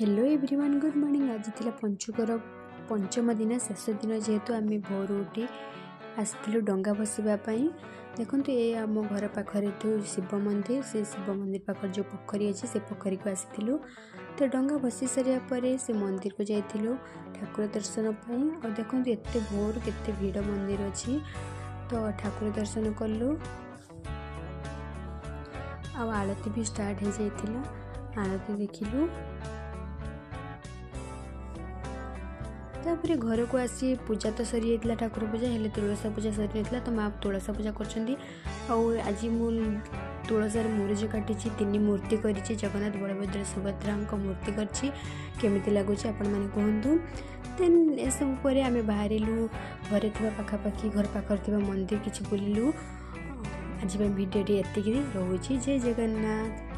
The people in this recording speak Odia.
Hello everyone, good morning. ଆଜି ଥିଲା ପଞ୍ଚୁକର ପଞ୍ଚମ ଦିନ, ଶେଷ ଦିନ। ଯେହେତୁ ଆମେ ଭୋରୁ ଉଠି ଆସିଥିଲୁ ଡଙ୍ଗା ଭସିବା ପାଇଁ। ଦେଖନ୍ତୁ, ଏ ଆମ ଘର ପାଖରେ ଯେଉଁ ଶିବ ମନ୍ଦିର, ସେ ଶିବ ମନ୍ଦିର ପାଖରେ ଯେଉଁ ପୋଖରୀ ଅଛି, ସେ ପୋଖରୀକୁ ଆସିଥିଲୁ। ତ ଡଙ୍ଗା ଭସି ସାରିବା ପରେ ସେ ମନ୍ଦିରକୁ ଯାଇଥିଲୁ ଠାକୁର ଦର୍ଶନ ପାଇଁ। ଆଉ ଦେଖନ୍ତୁ, ଏତେ ଭୋରୁ କେତେ ଭିଡ଼ ମନ୍ଦିର ଅଛି। ତ ଠାକୁର ଦର୍ଶନ କଲୁ ଆଉ ଆଳତି ବି ଷ୍ଟାର୍ଟ ହେଇଯାଇଥିଲା, ଆଳତି ଦେଖିଲୁ। ତାପରେ ଘରକୁ ଆସି ପୂଜା ତ ସରିଯାଇଥିଲା ଠାକୁର ପୂଜା, ହେଲେ ତୁଳସା ପୂଜା ସରିନଥିଲା। ତ ମା ତୁଳସା ପୂଜା କରୁଛନ୍ତି। ଆଉ ଆଜି ମୁଁ ତୁଳସାରେ ମୁରୁଜ କାଟିଛି, 3 ମୂର୍ତ୍ତି କରିଛି, ଜଗନ୍ନାଥ, ବଳଭଦ୍ର, ସୁଭଦ୍ରାଙ୍କ ମୂର୍ତ୍ତି କରିଛି। କେମିତି ଲାଗୁଛି ଆପଣମାନେ କୁହନ୍ତୁ। ଦେନ୍ ଏସବୁ ପରେ ଆମେ ବାହାରିଲୁ ଘରେ ଥିବା ପାଖାପାଖି ଘର ପାଖରେ ଥିବା ମନ୍ଦିର କିଛି ବୁଲିଲୁ। ଆଜି ପାଇଁ ଭିଡ଼ିଓଟି ଏତିକି ରହୁଛି। ଜୟ ଜଗନ୍ନାଥ।